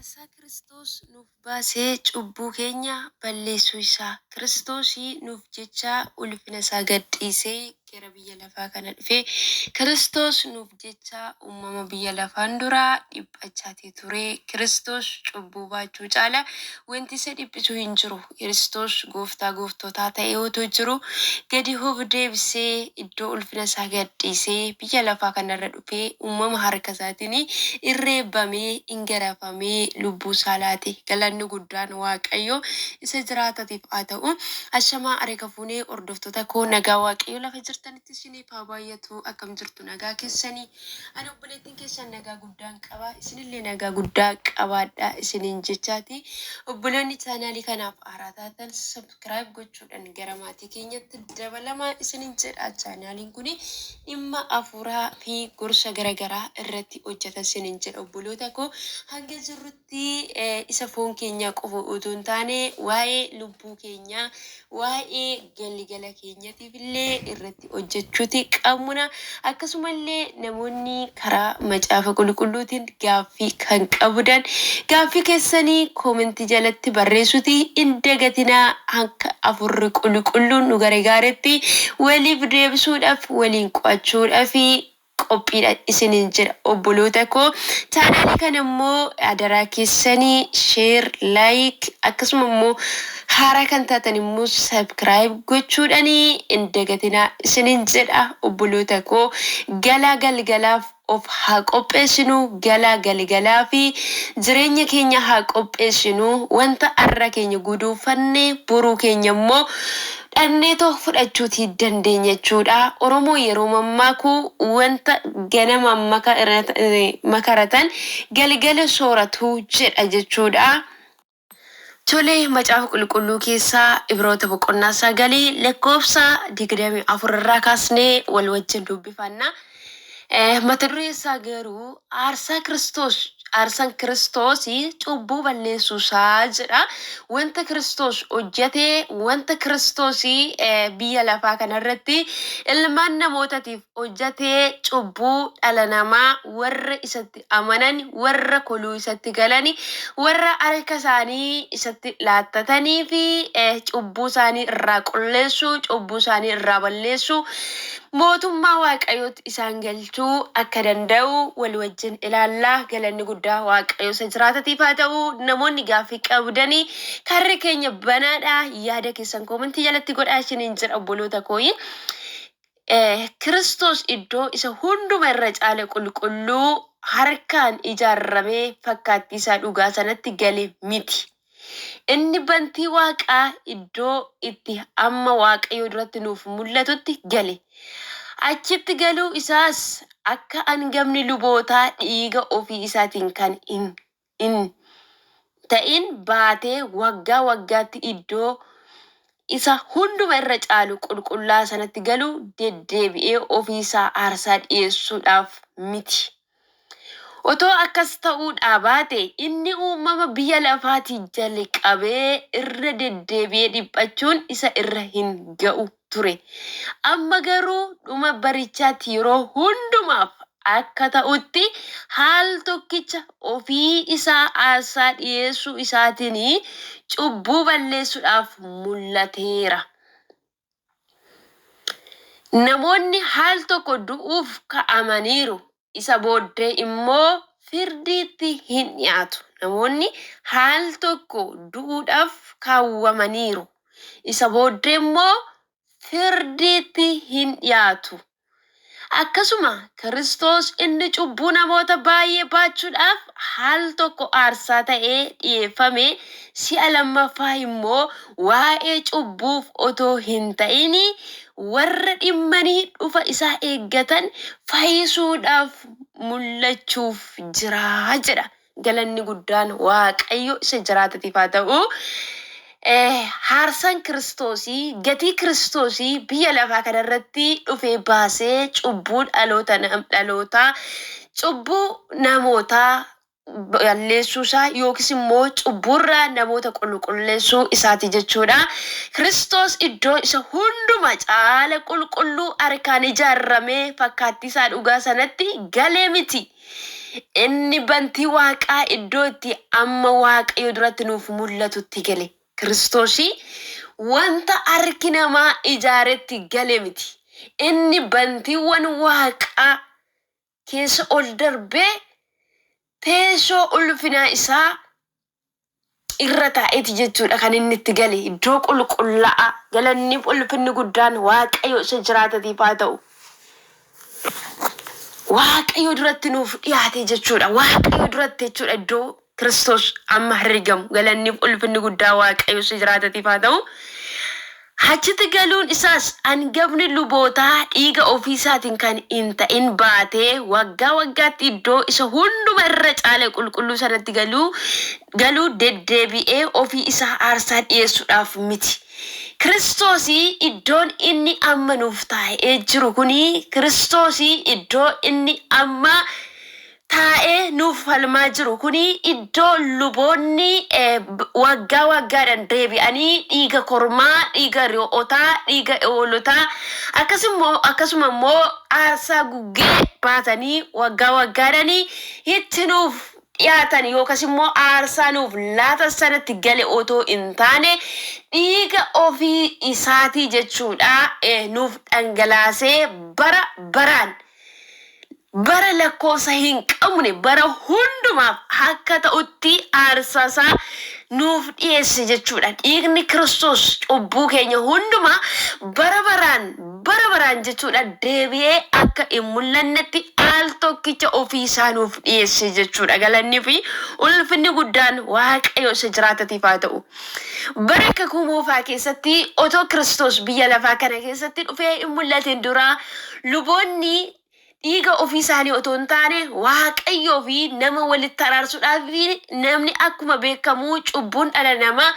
Aarsaa Kiristoos nuuf baasee cubbuu keenya balleessuu isaa. Kiristoos nuuf jecha ulfina isaa gad dhiisee gara biyya lafaa kana dhufe. Kiristoos nuuf jecha uumama biyya lafaan dura dhiphachaatii ture. Kiristoos cubbuu baachuu caala wanti isa dhiphisu hin jiru. Kiristoos gooftaa gooftotaa ta'ee otoo jiru gadi of deebisee iddoo ulfina isaa gad dhiisee biyya lafaa kanarra dhufee uumama harka isaatiin in reebamee, in garafamee lubbuu isaa laate. Galanni guddaan Waaqayyo isa jiraatatiif haa ta'u. Ashamaa harka fuunee hordoftoota koo nagaa Waaqayyo lafa jirtanitti isiniif haa baay'atu. Akkam jirtu nagaa keessanii? Ani obboleettiin keessan nagaa guddaan qaba. Isinillee nagaa guddaa qabaadha isiniin jechaati. Obboloonni chaanaalii kanaaf haaraa taatan subscribe gochuudhaan gara maatii keenyatti dabalamaa isiniin jedha. Chaanaaliin kun dhimma hafuuraa fi gorsa garaagaraa irratti hojjeta isiniin jedha obboloota koo. Hanga jirrutti isa foon keenya qofa utuu hin taane waa'ee lubbuu keenyaa, waa'ee galgala keenyatiif illee irratti hojjechuuti qabna. Akkasumallee namoonni karaa macaafa qulqulluutiin gaaffii kan qabdan gaaffii keessanii koomentii jalatti barreessuuti hin dagatinaa. Akka hafuurri qulqulluun nu gargaaretti waliif deebisuudhaaf waliin qo'achuudhaaf qophiidha isiniin jedha obboloota koo. Chaanaalii kana immoo adaraa keessanii share, like akkasuma immoo haaraa kan taatan immoo subscribe gochuudhaan hin dagatinaa isiniin jedha obboloota koo. Galaa galgalaaf of haa qopheessinu, galaa galgalaa fi jireenya keenya haa qopheessinu. Wanta har'a keenya guduunfanne boruu keenya immoo dhanneetoo fudhachuutii dandeenya jechuudha. Oromoo yeroo mammaaku wanta ganama makaratan galgala sooratu jedha jechuudha. Tole, macaafa qulqulluu keessaa Ibroota boqonnaa 9 lakkoofsa 24 irraa kaasnee wal wajjin dubbifanna. Mata dureen isaa garuu aarsaa Kiristoos, aarsaan Kiristoos cubbuu balleessuu isaa jedha. Wanta Kiristoos hojjete, wanta Kiristoos biyya lafaa kanarratti ilmaan namootatiif hojjete, cubbuu dhala namaa warra isatti amanan, warra koluu isatti galani, warra harka isaanii isatti laattatanii fi cubbuu isaanii irraa qulleessuu, cubbuu isaanii irraa balleessuu, mootummaa Waaqayyootti isaan galchuu akka danda'u wal wajjin ilaalla. Galanni guddaa Waaqayyo isa jiraatatiif haa ta'u. Namoonni gaaffii qabdanii karri keenya banaadha. Yaada keessan koomentii jalatti godhaa isiniin jedha obboloota kooyi. Kiristoos iddoo isa hunduma irra caale qulqulluu harkaan ijaarramee fakkaattii isaa dhugaa sanatti gale miti. Inni bantii waaqaa iddoo itti amma Waaqayyo duratti nuuf mul'atutti gale. Achitti galuu isaas akka angafni lubootaa dhiiga ofii isaatiin kan hin hin ta'in baatee waggaa waggaatti iddoo isa hunduma irra caalu qulqullaa'aa sanatti galu deddeebi'ee ofii isaa aarsaa dhi'eessuudhaaf miti. Otoo akkas ta'uudhaa baate inni uumama biyya lafaatii jalqabee irra deddeebi'ee dhiphachuun isa irra hin ga'u ture. Amma garuu dhuma barichaatti yeroo hundumaaf akka ta'utti haal tokkicha ofii isaa aarsaa dhi'eessuu isaatiin cubbuu balleessuudhaaf mul'ateera. Namoonni haal tokko du'uuf ka'amaniiru, isa booddee immoo firdiitti hin dhi'aatu. Namoonni haal tokko du'uudhaaf kaawwamaniiru, isa booddee immoo firdiitti hin dhi'aatu. Akkasuma Kiristoos inni cubbuu namoota baay'ee baachuudhaaf haal tokko aarsaa ta'ee dhi'eeffame, si'a lammaffaa immoo waa'ee cubbuuf otoo hin ta'in warra dhimmanii dhufa isaa eeggatan fayyisuudhaaf mul'achuuf jira jedha. Galanni guddaan Waaqayyo isa jiraatatiif haa ta'u. Haarsaan Kiristoosii, gatii Kiristoosii biyya lafaa kanarratti dhufee baasee cubbuu dhaloota dhalootaa, cubbuu namootaa balleessuu isaa yookiis immoo cubbuurraa namoota qulqulleessuu isaati jechuudha. Kiristoos iddoo isa hunduma caala qulqulluu harkaan ijaarramee fakkaattii isaa dhugaa sanatti galee miti. Inni bantii waaqaa iddoo itti amma Waaqayyo duratti nuuf mul'atutti gale. Kiristoosii wanta harki namaa ijaaretti gale miti. Inni bantiiwwan waaqaa keessa ol darbee teessoo ulfinaa isaa irra taa'eeti jechuudha kan inni itti gale iddoo qulqullaa'aa galanni ulfinni guddaan Waaqayyo isa jiraatatiif haa ta'u. Waaqayyo duratti nuuf dhiyaate jechuudha. Waaqayyo duratti jechuudha iddoo Kiristoos amma herregamu galanni ulfinni guddaa Waaqayyo isa jiraatatiif haa ta'u. Achitti galuun isaas hangafni lubootaa dhiiga ofii isaatiin kan hin ta'in baatee waggaa waggaatti iddoo isa hunduma irra caale qulqulluu sanatti galuu deddeebi'ee ofii isaa aarsaa dhiyeessuudhaaf miti. Kiristoosii iddoon inni amma nuuf taa'ee jiru kuni Kiristoosii iddoo inni amma taa'ee nuuf falmaa jiru kuni iddoo luboonni waggaa waggaadhaan deebi'anii dhiiga kormaa, dhiiga re'ootaa, dhiiga hoolotaa akkasuma immoo aarsaa guggee baatanii waggaa waggaadhaan itti nuuf dhiyaatan yookas immoo aarsaa nuuf laatan sanatti gale otoo hin taane dhiiga ofii isaatii jechuudha nuuf dhangalaasee bara baraan bara lakkoofsa hin qabne bara hundumaaf akka ta'utti aarsaa isaa nuuf dhiyeesse jechuudha. Dhiigni Kiristoos cubbuu keenya hundumaa bara baraan bara baraan jechuudha deebi'ee akka hin mul'annetti al tokkicha ofii isaa nuuf dhiyeesse jechuudha. Galannii fi ulfinni guddaan Waaqayyo isa jiraatatiif haa ta'u. Bara kakuu moofaa keessatti otoo Kiristoos biyya lafaa kana keessatti dhufee hin mul'atin dura luboonni dhiiga ofii isaanii otoo hin taane Waaqayyoo fi nama walitti araarsuudhaaf namni akkuma beekamu cubbuun dhala namaa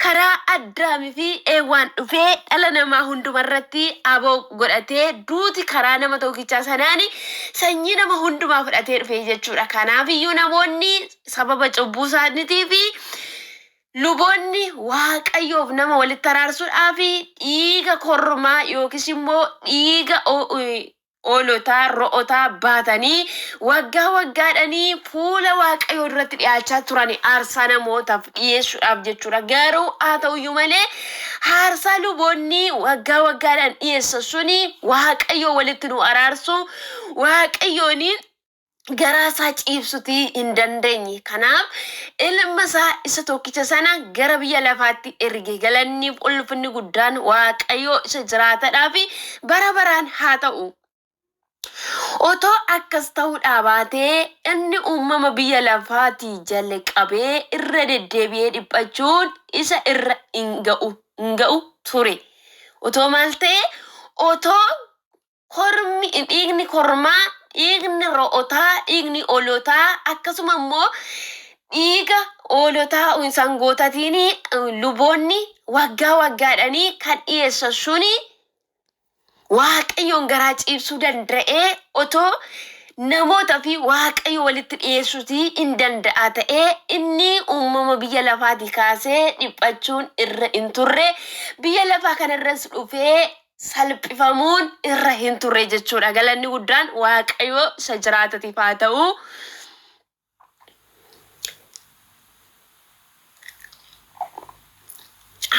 karaa Addaamii fi Eewwaan dhufee dhala namaa hundumarratti aboo godhatee duuti karaa nama tokkichaa sanaan sanyii nama hundumaa fudhatee dhufe jechuudha. Kanaafiyyuu namoonni sababa cubbuu isaaniitii fi luboonni Waaqayyoof nama walitti araarsuudhaaf dhiiga kormaa yookiis immoo dhiiga hoolotaa, ro'otaa baatanii waggaa waggaadhanii fuula Waaqayyoo duratti dhiyaachaa turan aarsaa namootaaf dhiyeessuudhaaf jechuudha. Garuu haa ta'uyyuu malee aarsaa luboonni waggaa waggaadhaan dhiyeessan suni Waaqayyoo walitti nu araarsu Waaqayyoon garaa isaa ciibsutii hin dandeenye. Kanaaf ilma isaa isa tokkicha sana gara biyya lafaatti erge. Galanniif ulfinni guddaan Waaqayyoo isa jiraatadhaa fi bara baraan haa ta'u. Otoo akkas ta'uudhaa baatee inni uumama biyya lafaatii jalqabee irra deddeebi'ee dhiphachuun isa irra hin ga'u ture. Otoo maal ta'e otoo kormi dhiigni kormaa, dhiigni ro'otaa, dhiigni hoolotaa akkasuma immoo dhiiga hoolotaa sangootaatiin luboonni waggaa waggaadhanii kan dhiyeessan suni Waaqayyoon garaa ciibsuu danda'ee otoo namoota fi Waaqayyo walitti dhiyeessuutii hin danda'a ta'ee inni uumama biyya lafaatii kaasee dhiphachuun irra hin turre biyya lafaa kanarras dhufee salphifamuun irra hin turre jechuudha. Galanni guddaan Waaqayyo isa jiraatatiif haa ta'u.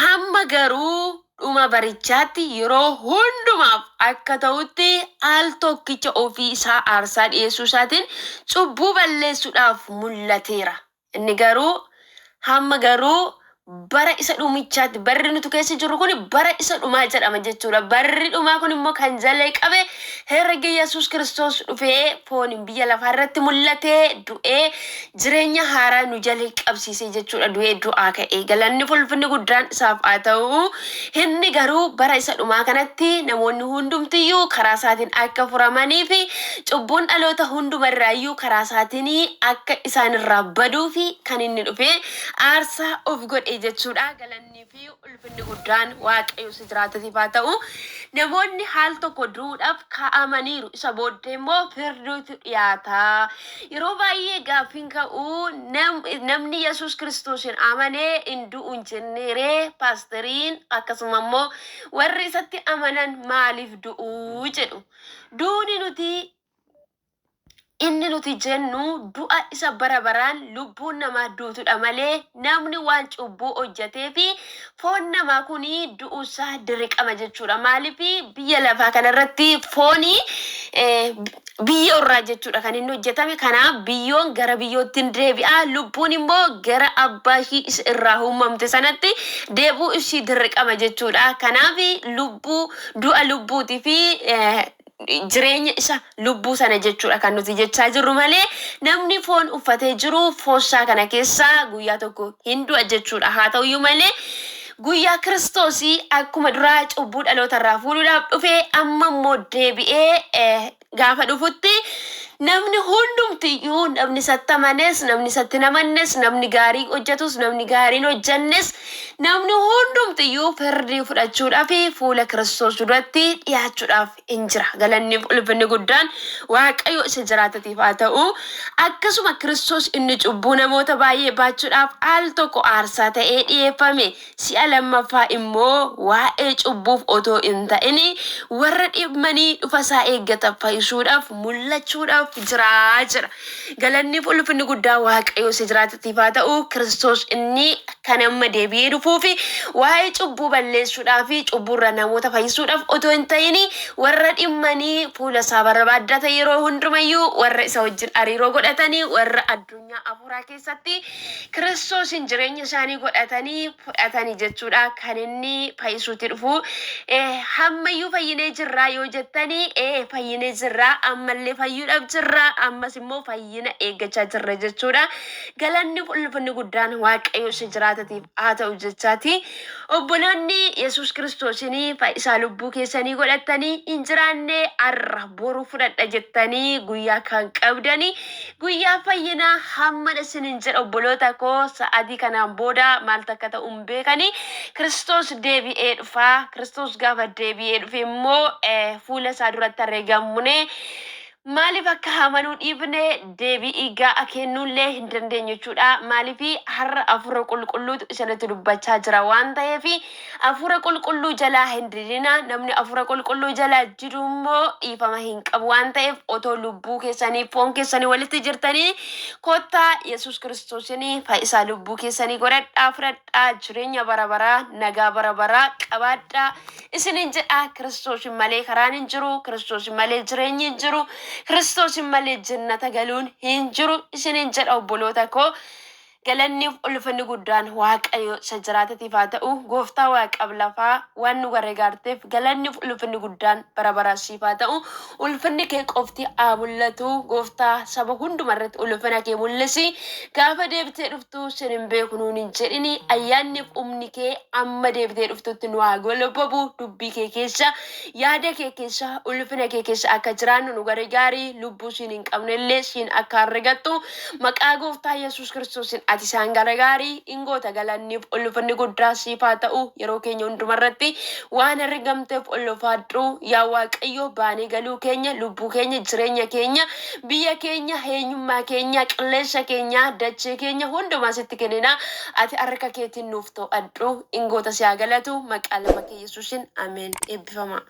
Hamma garuu dhuma barichaatti yeroo hundumaaf akka ta'utti al tokkicha ofii isaa aarsaa dhiyeessuu isaatiin cubbuu balleessuudhaaf mul'ateera. Inni garuu hamma garuu bara isa dhumichaatti barri nuti keessa jirru kun bara isa dhumaa jedhama jechuudha. Barri dhumaa kun immoo kan jalqabe herrega Yesuus Kiristoos dhufee fooniin biyya lafaa irratti mul'atee du'ee jireenya haaraa nu jalqabsiise jechuudha. Du'ee du'aa ka'ee galanni ulfinni guddaan isaaf haa ta'u. Inni garuu bara isa dhumaa kanatti namoonni hundumtiyyuu karaa isaatiin akka furamanii fi cubbuun dhaloota hundumarraayyuu karaa isaatiin akka isaan irraa baduu fi kan inni dhufee aarsaa of godhe jechuudha. Galannii fi ulfinni guddaan Waaqayyo isa jiraatatiif haa ta'u. Namoonni haal tokko du'uudhaaf kaa'amaniiru. Isa booddee immoo firdiitu dhiyaata. Yeroo baay'ee gaaffiin ka'u namni Yesuus Kiristoosiin amanee hin du'u hin jenneeree paasteriin akkasuma immoo warri isatti amanan maaliif du'u jedhu. Duuni nuti Inni nuti jennu du'a isa bara baraan lubbuun namaa duutudha malee namni waan cubbuu hojjateefi foon namaa kun du'uusaa diriqama jechuudha. Maaliif biyya lafaa kanarratti fooni biyyoo irraa jechuudha kan inni hojjetame. Kanaaf biyyoon gara biyyootti hin deebi'a. Lubbuun immoo gara abbaa ishii isa irraa uumamte sanatti deebi'uu ishii dirqama jechuudha. Kanaaf lubbuu du'a lubbuutii fi jireenya isa lubbuu sana jechuudha kan nuti jechaa jirru malee namni foon uffatee jiru foossaa kana keessaa guyyaa tokko hin du'a jechuudha. Haa ta'uyyuu malee guyyaa Kiristoosii akkuma duraa cubbuu dhaloota irraa fuudhuudhaaf dhufe amma immoo deebi'ee gaafa dhufutti namni hundumtiyyuu namni isatti amanes namni isatti hin amannes namni gaarii hojjetus namni gaarii hin hojjennes namni hundumtiyyuu firdii fudhachuudhaaf fuula Kiristoos duratti dhiyaachuudhaaf in jira. Galanni ulfinni guddaan Waaqayyo isa jiraatatiif haa ta'u. Akkasuma Kiristoos inni cubbuu namoota baay'ee baachuudhaaf al tokko aarsaa ta'ee dhi'eeffame Si'a lammaffaa immoo waa'ee cubbuuf otoo hin ta'in warra dhimmanii dhufa isaa eeggatan fayyisuudhaaf mul'achuudhaaf jira jedha. Galanniif ulfinni guddaa Waaqayyo isa jiraatatiif haa ta'u. Kiristoos inni kan amma deebi'ee dhufuuf waa'ee cubbuu balleessuudhaaf fi cubbuurra namoota fayyisuudhaaf otoo hin ta'in warra dhimmanii fuula isaa barbaaddatan yeroo hundumayyuu warra isa wajjin hariiroo godhatanii warra addunyaa hafuuraa keessatti Kiristoosiin jireenya isaanii godhatanii fudhatanii jechuudha kan inni fayyisuutti dhufu. Hammayyuu fayyinee jirraa yoo jettanii fayyinee jirraa ammallee fayyuudhaaf jirraa ammas immoo fayyina eeggachaa jirra jechuudha. Galanni ulfinni guddaan Waaqayyo isa jiraatatiif haa ta'u jechaati. Obboloonni Yesuus Kiristoosiin fayyisaa lubbuu keessanii godhattanii hin jiraanne har'a boru fudhadha jettanii guyyaa kan qabdanii Guyyaa fayyinaa hamman isinin jedha obboloota koo sa'aatii kanaan booda maaltu akka ta'u hin beekani. Kiristoos deebi'ee dhufa. Kiristoos gaafa deebi'ee dhufe immoo fuula isaa duratti herreegamne maaliif akka amanuu dhiifne deebii ga'a kennuullee hin dandeenyu jechuudha. Maaliif har'a hafuura qulqulluutu isinitti dubbachaa jira waan ta'eef Hafuura Qulqulluu jalaa hin didinaa, namni Hafuura Qulqulluu jalaa didu immoo dhiifama hin qabu waan ta'eef otoo lubbuu keessanii foon keessanii walitti jirtanii kottaa Yesuus Kiristoosiin fayyisaa lubbuu keessanii godhadhaa fudhadhaa jireenya bara baraa nagaa bara baraa qabaadhaa isinin jedha. Kiristoosin malee karaan hin jiru, Kiristoosin malee jireenyi hin jiru, Kiristoosin malee jannata galuun hin jiru isinin jedha obboloota koo. Galanniif ulfinni guddaan Waaqayyo isa jiraatatiif haa ta'u. Gooftaa waaqaaf lafaa waan nu garegaarteef galanniif ulfinni guddaan bara baraan siif haa ta'u. Ulfinni kee qofti haa mul'atu. Gooftaa saba hunduma irratti ulfina kee mul'isi. Gaafa deebitee dhuftu sin hin beeku nuun hin jedhini. Ayyaanniif humni kee amma deebitee dhuftutti nu haa golbobu. Dubbii kee keessa, yaada kee keessa, ulfina kee keessa akka jiraannu nu garegaari. Lubbuu siin hin qabnellee siin akka argattu Maqaa Gooftaa Yesuus Kiristoosiin ati isaan gargaari in goota galanniif ulfinni guddaa siif haa ta'u yeroo keenya hundumarratti waan argamteef ulfaadhu yaa Waaqayyo baanee galuu keenya lubbuu keenya jireenya keenya biyya keenya eenyummaa keenya qilleensa keenya dachee keenya hundumaa sitti kennina ati harka keetiin nuuf to'adhu in goota si haa galatu maqaa lama kee Yesuusin ameen eebbifamaa.